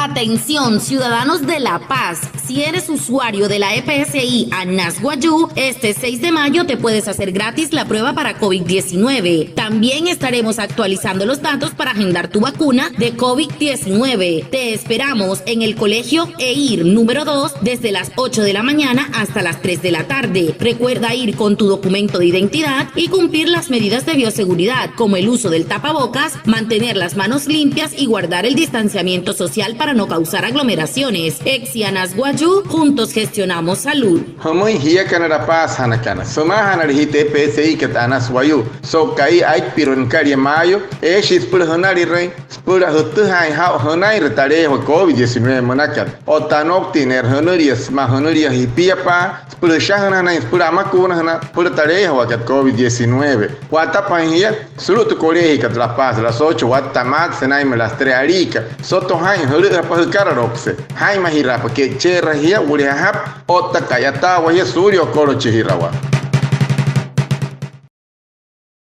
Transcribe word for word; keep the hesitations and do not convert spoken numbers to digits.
Atención, ciudadanos de La Paz, si eres usuario de la E P S I Anas Wayuu, este seis de mayo te puedes hacer gratis la prueba para covid diecinueve. También estaremos actualizando los datos para agendar tu vacuna de covid diecinueve. Te esperamos en el Colegio EIR número dos desde las ocho de la mañana hasta las tres de la tarde. Recuerda ir con tu documento de identidad y cumplir las medidas de bioseguridad, como el uso del tapabocas, mantener las manos limpias y guardar el distanciamiento social para no causar aglomeraciones. EPSI Anas Wayuu, juntos gestionamos salud. Jümüin jiakana La Paz janakana, sümaajanale jia tü E P S I kat Anas Wayuu so'u ka'i aipirua nükalia mayo, eeshii süpüla jünalirüin süpüla jütüjaain jaa'u jünainre taleejawaa covid diecinueve münakat. Otta anouktiineerü jünülia sümaa jünülia jipiapa'a süpüla jüshajünajanain, süpüla amakuunajünaa süpüla taleejawaakat covid diecinueve. Wa'atapajüin jia sulu'u tü colegiokat La Paz, las ocho watta maat sünainmüin las tres aliika. Soto jaa'in jülü'üjapa jükaraloukse, jaa'inmajiraapa ke'icheera jia, wulijaa japa otta ka'yataawa jia suulia okolochijirawaa.